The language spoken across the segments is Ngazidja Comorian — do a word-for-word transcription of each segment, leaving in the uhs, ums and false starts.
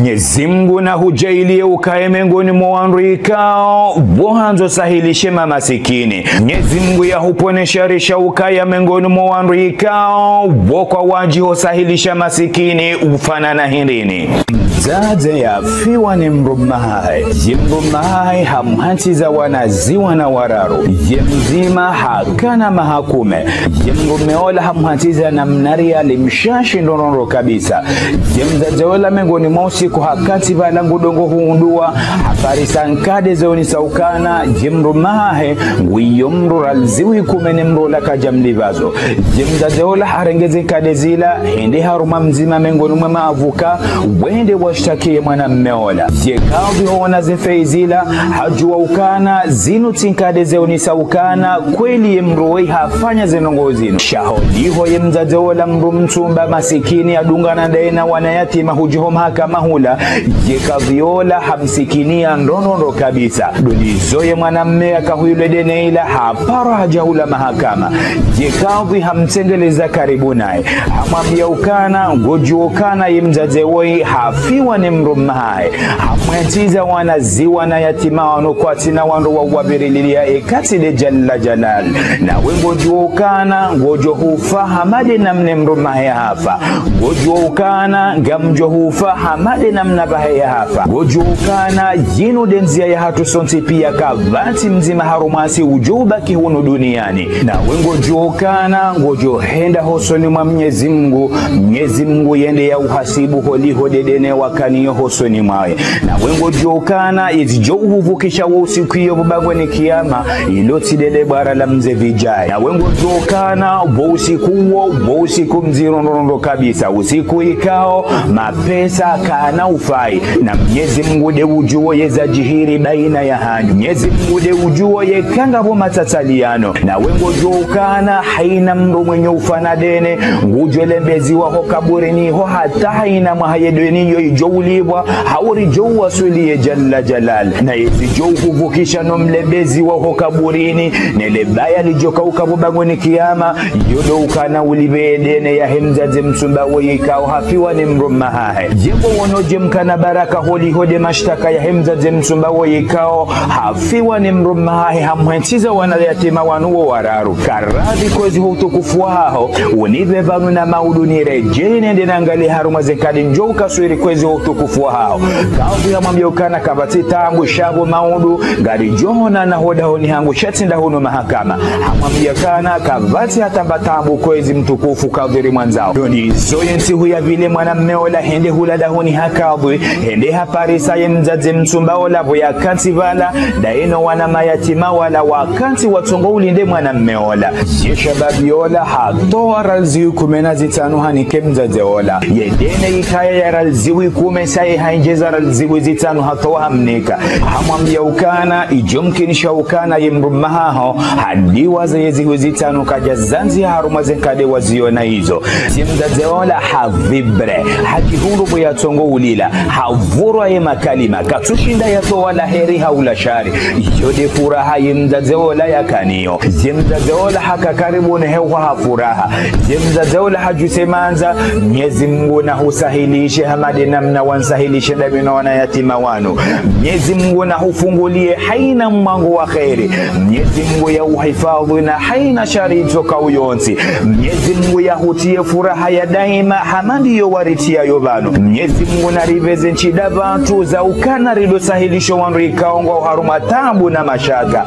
Mnyezi Mngu nahudjaanliye ukaya mengoni mwa wandru ikao, wo handzo sahilishe mamasikini. Mnyezi Mngu yahuponeshe risha ukaya mengoni mwa wandru ikao, wo kwadji ho sahilisha masikini ufanana hindrini. Mdzadze yafiwa ni mdrume wahahe. Ye mdrume wahahe hamhantsiza wana ziwana wararu. Ye mdzima hakana maha kume. Ye mdrume ola hamhantsiza na mnari alimshashi ndrondrondro kabisa. Ye mdzadze ola mengoni mwa usiku hakantsi pvala ngudjo ngo hundrwa, haparisa nkade zeonesa ukana, ye mdrume wahahe, nguyo mdru riali zihwi kume ne mdru ola kadja mlipva zo. Ye mdzadze ola harenge ze nkade zila, hende haruma mdzima mengoni mwa maavoka, wende washtakiye mwanamme ola. Ye kadhwi hoona ze feuille zila, hadjuwa ukana, zinu tsi nkade zeonesa ukana, kweli ye mdru woyi hafanya ze ndrongoo zinu. Sha holiho ye mdzadze ola mdru mtsumba masikini yadungana ndaye na wana yatima hudja ho mahakama hula, ye kadhwi ola hamsikiniya ndrondrondro kabisa. Ndo ndizo ye mwanamme yakahwilwa dene ila haparo hadja hula mahakama. Ye kadhwi hamtsengeleza karibu naye. Hamwambiya ukana, ngodjuwa ukana ye mdzadze woyi hafiwa ni mdrume wahahe. Hamwantsiza wana ziwana yatima wanu kwatsina wandru wa uwavirililiya eka tsi nde Jalla Jalal. Nawe ngodjuwa ukana, ngodjo hufa hama nde namna mdrume wahahe hafa. Ngodjuwa ukana, ngamdjo hufa hama nde namna bahe yahafa. Ngodjuwa ukana, yinu nde ndziya yahatru sontsi piya kapvatsi mdzima harumwa si udjo ubaki hunu duniyani. Nawe ngodjuwa ukana, ngodjo henda hosoni mwa Mnyezi Mngu, Mnyezi Mngu yende yahuhasibu holiho nde dene wakaniyo hosoni mwahe. Nawe ngodjuwa ukana, yezidjo uhupvukisha wo usiku iyo pvo bangweni kiyama, ilo tsi ndele bwara la mze vidjayi. Nawe ngodjuwa ukana, wo usiku uwo, wo usiku mdziro ndrondrondro kabisa, usiku ikao, mapesa kayana ufayi. Na Mnyezi Mngu nde udjuwo yezadjiri bayina yahanyu. Mnyezi Mngu nde udjuwo yeka ngapvo matsatsaliano. Nawe ngodjuwa ukana, hayina mdru mwenye ufa na dene, ngudjo lembeziwa ho kaburini ho hata hayina mwaha ye deni iyo idjo ulipvwa, hau ridjo uwaswili ye Jalla Jalal. Na yezidjo uhupvukisha no mlembeziwa ho kaburini, ne lebaya lidjo kauka pvo bangweni kiyama, yo ndo ukana ulipve ye dene yahe mdzadze mtsumba woyi ikao hafiwa ni mdrume wahahe. Ye ngo wono dje mkana baraka holiho nde mashtaka yahe mdzadze mtsumba woyi ikao hafiwa ni mdrume wahahe hamwantsiza wana yatima wanu wo wararu. Karadhi kwezi ho utukufu wahaho, unipve pvanu na maudu niredjeyi nende nangaliye harumwa ze nkade ndjo ukaswiri kwezi ho utukufu wahaho. Kadhwi hamwambiya ukana kapvatsi taabu sha pvo maudu, ngaridjo onana ho dahoni hangu sha tsi nda hunu mahakama. Hamwambiya ukana kapvatsi hata mba taabu kwezi mtukufu kadhwi ri mwandzao. Ndo ndizo ye ntsihu yapvili mwanamme ola hende hula dahoni ha kadhwi, hende haparisa ye mdzadze mtsumba ola pvo yakantsi pvala, ndaye no wana mayatima wala wakantsi watsongo ulinde mwanamme ola. Ye shababi ola hatowa riali zihwi kume na zitsanu hanike mdzadze ola. Ye dene ikaya ya riali zihwi kume, sa ye haendjeza riali zihwi zitsanu hatowa hamnika. Hamwambiya ukana, idjo mkinisha ukana ye mdrume wahaho, hadiwaza ye zihwi zitsanu kadja zandziha harumwa ze nkade waziona izo. Ye mdzadze ola havibre, hadjihundru pvo yatsongo ulila, havurwa ye makalima, katsushinda yatowa la heri hau la shari. Yo nde furaha ye mdzadze ola yakaniyo. Ye mdzadze ola haka karibu ne hehwa ha furaha. Ye mdzadze ola hadjuse mandza, Mnyezi Mngu nahusahilishe hama nde namna wansahilishe ndami no wana yatima wanu. Mnyezi Mngu nahufunguliye hayina mwango wa kheri. Mnyezi Mngu yahuhifadhwi na hayina shari itsoka uyontsi. Mnyezi Mngu yahutiye furaha ya daima hama ndiyo waritiyayo pvanu. Mnyezi Mngu naripve ze ntsida pvatru za ukana rido sahilisho wandru ikao ngwao harumwa taabu na mashaka.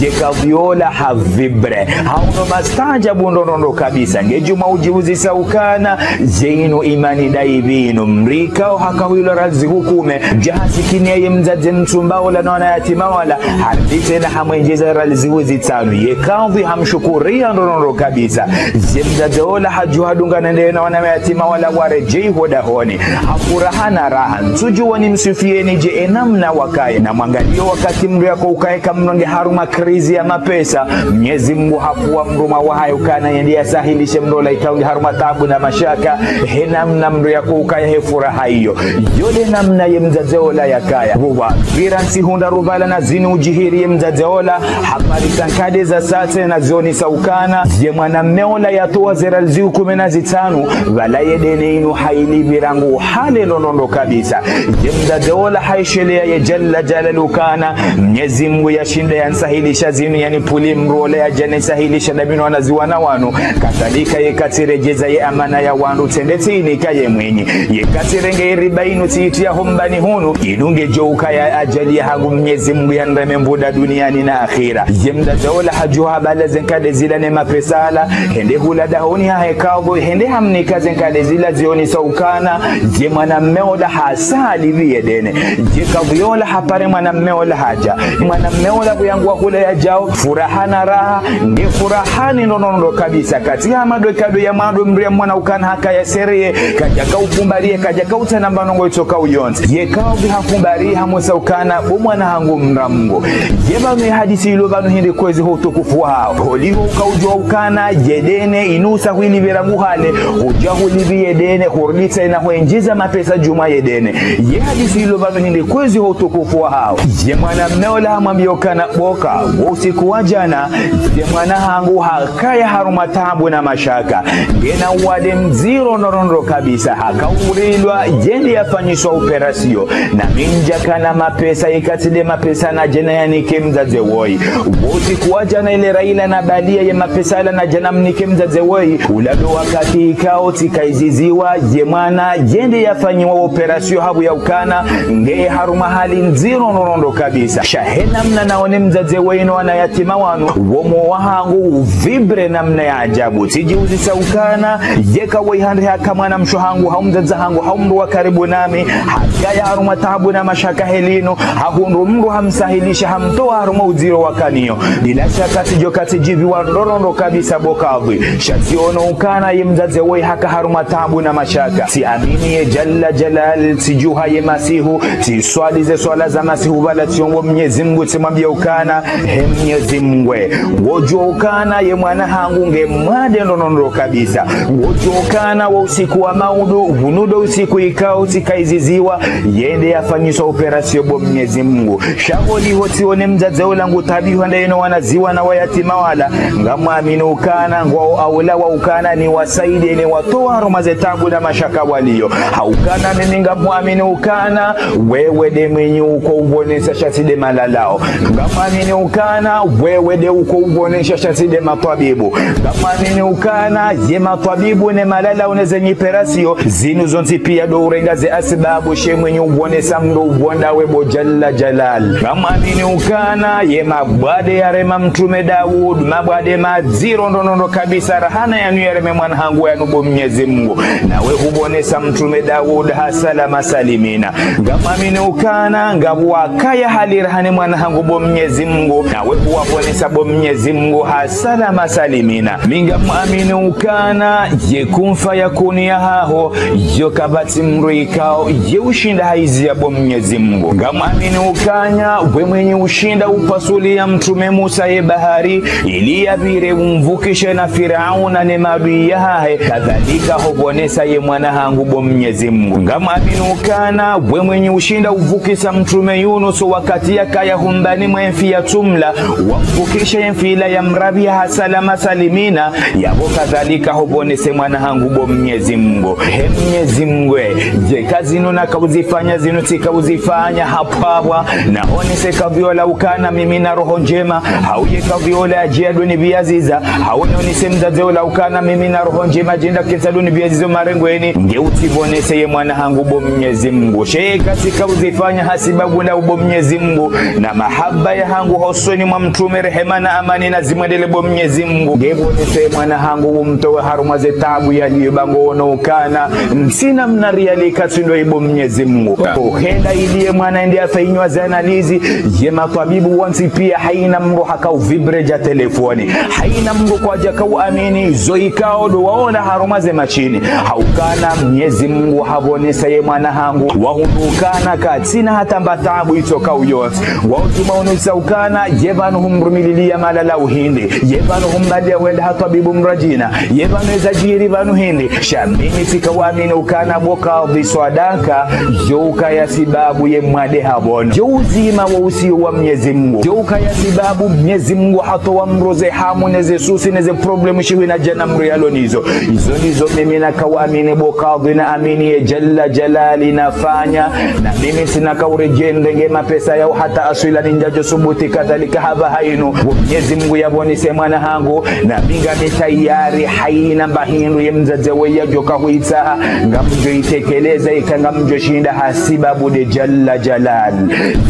Ye kadhwi ola havibre, haono mastaajabu ndrondrondro kabisa. Nge djuma udjiuzisa ukana, ye inu imani ndayipvi inu? Mdru ikao hakahwilwa riali zihwi kume, dja hasikiniya ye mdzadze mtsumba ola no wana yatima wala, harudi tsena hamwendjeza riali zihwi zitsanu. Ye kadhwi hamshukuriya ndrondrondro kabisa. Ye mdzadze ola hadjuha hadungana ndaye na wana mayatima wala waredjeyi ho dahoni. Ha furaha na raha. Ntsudjuwa nimswifiyeni dje ye namna wakaya. Na mwangaliyo wakati mdru yako ukaya kamnonge harumwa krizi ya mapesa. Mnyezi Mngu hapvuwa mdrume wahahe ukana yende yasahilishe mdru ola ikao nge harumwa taabu na mashaka. He namna mdru yako ukaya he furaha iyo. Yo nde namna ye mdzadze ola yakaya. Pvo pvira ntsihu ndraru pvala na zinu udjiri ye mdzadze ola, haparisa nkade za sase na zionesa ukana, ye mwanamme ola yatowa ze riali zihwi kume na zitsanu, pvala ye dene inu hayilipvi rangu hale no ndrondro kabisa. Ye mdzadze ola hayishelea ye Jalla Jalalu ukana Mnyezi Mngu yashinda yanisahilisha zinu, yanipvuli mdru ola yadja nisahilisha ndami no wanaziwana wanu. Kadhalika yeka tsiredjeza ye amana ya wandru tsende tsiinika ye mwinyi. Yeka tsirenge iriba inu tsiitriya ho mbani hunu, inu ngedjo ukaya ajali yahangu Mnyezi Mngu yanireme mbuda duniani na akhira. Ye mdzadze ola hadjuha habala ze nkade zila ne mapesa yala, hende hula dahoni hahe kadhwi, hende hamnika ze nkade zila zionesa ukana ye mwanamme ola hasa halipvi ye dene. Ye kadhwi ola hapare mwanamme ola hadja. Mwanamme ola pvo yangu wa hula yadjao, furaha na raha, nge furahani ndrondro kabisa. Katsi hama ndo kado ya mwando mdru ya mwana ukana hakaya sérieux, kadjaka ufumbariye, kadjaka utsana mba ndrongo itsoka uyontsi. Ye kadhwi hafumbariye hamuuza ukana bo mwana hangu mdra Mngu. Ye pvanu ye hadisi ilo pvanu hindri kwezi ho utukufu wahaho. Holiho uka udjuwa ukana ye dene inu usa hulipvira nguhale, hudja hulipvi ye dene, hurudi tsena hwendjeza mapesa djuu mwa ye dene. Ye hadisi ilo pvanu hindri kwezi ho utukufu wahaho. Ye mwanamme ola hamwambia ukana bo kadhwi, wo usiku wa djana, ye mwana hangu hakaya harumwa taabu na mashaka. Ngena uwade mdziro ndrondro kabisa, haka urilwa, yende yafanyiswa opération. Na mi ndjakana mapesa, yeka tsi nde mapesa nadje nayanike mdzadze woyi. Wo usiku wa djana ile rahila na balia ye mapesa yala nadje namnike mdzadze woyi. Ula ndo wakati ikao tsika iziziwa, ye mwana yende yafanyiwa opération hapvo ya ukana, nge harumwa hali ndziro ndrondro kabisa. Sha he namna naone mdzadze woyi no wana yatima wanu, wo moyo wahangu uvibre namna ya ajabu. Tsidjiuzisa ukana, yeka woyi hande haka mwanamshe hangu, hau mdzadze hangu, hau mdru wa karibu nami, hakaya harumwa taabu na mashaka heli inu, hahundru mdru hamsahilisha, hamtowa harumwa udziro wakanayo. Bila shaka tsidjo ka tsidjipviwa ndrondro kabisa bo kadhwi. Sha tsiono ukana ye mdzadze woyi haka harumwa taabu na mashaka. Tsiamini ye Jalla Jalal, tsidjuha ye masihu, tsiswali ze swala za masihu pvala tsiombo Mnyezi Mngu tsimwambia ukana, he Mnyezi Mngu, ngodjuwa ukana ye mwana hangu nge mwade ndrondro kabisa. Ngodjuwa ukana wo usiku wa maudu, hunu ndo usiku ikao tsika iziziwa, yende yafanyiswa opération bo Mnyezi Mngu. Sha holiho tsione mdzadze ola ngu tabiho ndaye no wanaziwana wa yatima wala, ngamwamini ukana ngwao aula wa ukana niwasaidie, niwatowe harumwa ze taabu na mashaka waliyo. Ha ukana mimi ngamwamini ukana wewe nde mwinyi uko uonesa sha tsi nde malalao. Ngamwamini ukana wewe nde uko uonesa sha tsi nde matwabibu. Ngamwamini ukana ye matwabibu ne malalao ne ze nyipvira sio, zinu zontsi pia ndo urenga ze asibabu, she mwinyi uonesa mdru uonda we bo Jalla Jalal. Ngamwamini ukana ye mabwade yarema Mtrume Daud, mabwade madziro ndrondro kabisa, rahana yanu yareme mwana hangu yanu bo Mnyezi Mngu. Nawe huonesa Mtrume Daud ha salama salimina. Ngamwamini ukana ngapvo wakaya hali rahana mwana hangu bo Mnyezi Mngu, nawe huwaonesa bo Mnyezi Mngu ha salama salimina. Mi ngamwamini ukana ye kun fayakun yahaho, yo kapvatsi mdru ikao ye ushinda hayiziya bo Mnyezi Mngu. Ngamwamini ukana we mwinyi ushinda upasulia Mtrume Musa ye bahari, ili yapvire umvukishe na Firauna ne maadui yahahe, kadhalika huonesa ye mwana hangu bo Mnyezi Mngu. Ngamwamini ukana we mwinyi ushinda uvukisa Mtrume Yunus wakati yakaya ho mbani mwe mfi ya tsumla, wamvukishe ye mfi ila yamrapviha ha salama salimina, yapvo kadhalika huonese mwana hangu bo Mnyezi Mngu. He Mnyezi Mngu, ye ka zinu naka uzifanya zinu tsika uzifanya hapvwapvwa, naonese kadhwi ola ukana mimi na roho ndjema, hau ye kadhwi ola yadjia ndo nipvia ziza, hau naonese mdzadze ola ukana mimi na roho ndjema djenda kentsa ndo nipvia ziza marengweni, nge utsiuonese ye mwana hangu bo Mnyezi Mngu. She ka tsika uzifanya ha sibabu ndawe bo Mnyezi Mngu, na mahaba yahangu hosoni mwa Mtrume, rehema na amani nazimwendelee bo Mnyezi Mngu, nge uonese mwana hangu umtowe harumwa ze taabu yaliyo ba ngoono ukana ntsina mna riali ka tsi ndo yi bo Mnyezi Mngu. Uhenda ili ye mwana yende yafanyiwa ze analyse, ye matwabibu wontsi pia hayina mdru haka uvibre dja telefoni. Hayina mdru kwadjaka uamini zo ikao ndo waona harumwa ze mashini. Ha ukana Mnyezi Mngu haonesa ye mwana hangu, wahundru ukana katsina hata mba taabu itsoka uyontsi. Wautuma unusa ukana, ye pvanu humrumililia malalao hindri, ye pvanu humbalia wenda ha twabibu mradjina, ye pvanu eza djiri pvanu hindri. Sha mimi tsika uamini ukana bo kadhwi swadaka, yo ukaya sibabu ye mwade hapvono. Yo uzima wo usiyo wa Mnyezi Mngu. Yo ukaya sibabu Mnyezi Mngu hatowa mdru ze hamu ne ze soucis ne ze problèmes shihwi na djana mdru yalo nizo. Izo ndizo mimi naka uamini bo kadhwi, naamini ye Jalla Jalali nafanya, na mimi tsina kauri djende nge mapesa yao hata aswila ni ndjadjo subuti kadhalika hapvaha inu. Mnyezi Mungu yapvonise mwana hangu, na mi ngami tayari haina mba hindru ye mdzadze we yadjoka huitsaha, ngamdjo itekeleza ika ngamdjo shinda ha sibabu nde Jalla Jalal.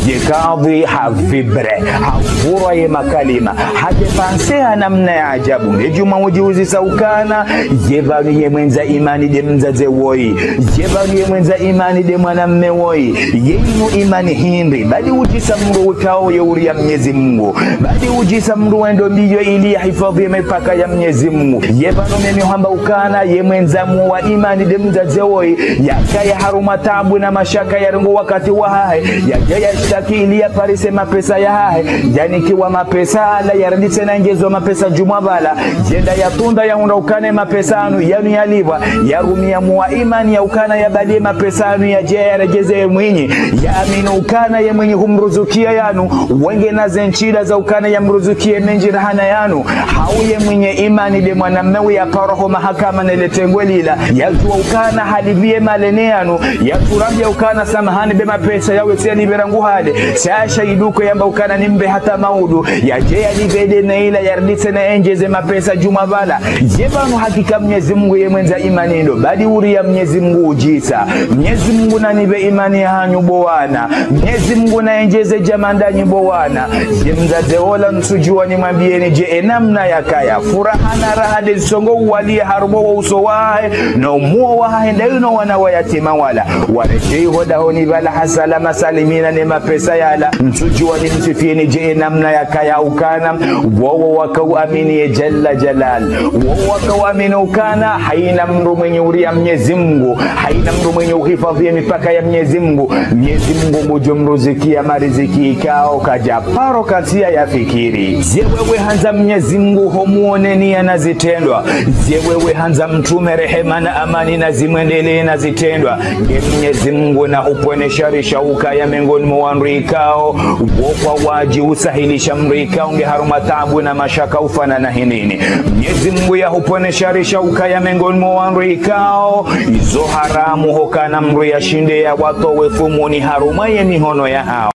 Ye kadhi ha vibre, ha vurwa ye makalima, ha dépenser ha namna ya ajabu. Nge djuma udjiuzisa ukana, ye pvanu ye mwendza imani nde mdzadze woyi. Ye pvanu ye mwendza imani nde mwanamme woyi. Ye inu imani hindri? Badi udjisa mndru utrao ye uri ya Mnyezi Mungu. Badi udjisa mndru wendo mbiyo ili ya hifadhi ye mipaka ya Mnyezi Mungu. Ye pvanu mimi hamba ukana, ye mwendza mwa imani nde mdzadze woyi. Yakaya harumwa taabu na mashaka yarengo wakati wahahe. Yadja yashtaki ili yaparise mapesa yahahe. Yanikiwa mapesa yala, yarudi tsena yenjeze mapesa djumwa pvala. Yenda yatunda yahundra ukana ye mapesa yanu, yanu yalipvwa, yarumia mwa imani ya ukana yabaliye mapesa yanu yadje yaredjeze ye mwinyi. Yaamini ukana ye mwinyi humruzukia yanu, wenge na ze ntsida za ukana yamruzukie mendji rahana yanu. Hau ye mwinyi imani nde mwanamme uya paro ho mahakama ne le tengwe lila, yadjuwa ukana halipviye malene yanu, yatsurambia ukana samahani be mapesa yawe tsi yalipve rangu hale. Sha shaiduko yamba ukana nimbe hata maudu, yadje yalipve deni ila, yarudi tsena yenjeze mapesa djumwa pvala. Ye pvanu hakika Mnyezi Mungu ye mwendza imani ndo, badi uri ya Mnyezi Mungu udjisa. Mnyezi Mungu nanipve imani yahanyu bo wana. Mnyezi Mungu nayenjeze djamanda nyi bo wana. Ye mdzadze ola ntsudjuwa nimwambiyeni dje ye namna yakaya. Furaha na raha nde zisongo uwaliya harumwa wo uso wahahe, no muo wahahe nda yuno wana wa yatima wala. Waredjei ho dahoni pvala ha salama salimina ne mapesa yala. Ntsudjuwa nimsifiyeni dje ye namna yakaya ukana. Wowo wakauamini ye Jalla Jalal. Wowo wakauamini ukana, haina mndru mwenye uri ya Mnyezi Mungu, haina mndru mwenye uhifadhi ye mipaka ya Mnyezi Mungu, Mnyezi Mungu ngudjo mruzukia mariziki ikao kadja paro kantsi ya yafikiri. Ye wewe handza Mnyezi Mungu ho muoneni ya na zitrendwa. Ye wewe handza mtrume rehema na amani na zimwendelee na zitrendwa. Nge Mnyezi Mungu nahupvwene shari sha ukaya mengoni mwa wandru ikao, wo kwa wadji usahilisha mndru ikao nge harumwa taabu na mashaka ufanana hindrini. Mnyezi Mungu yahupvwene shari sha ukaya mengoni mwa wandru ikao, izo haramu hukana mndru yashinde yawatowe fumuni harumwa ye mihono yahao.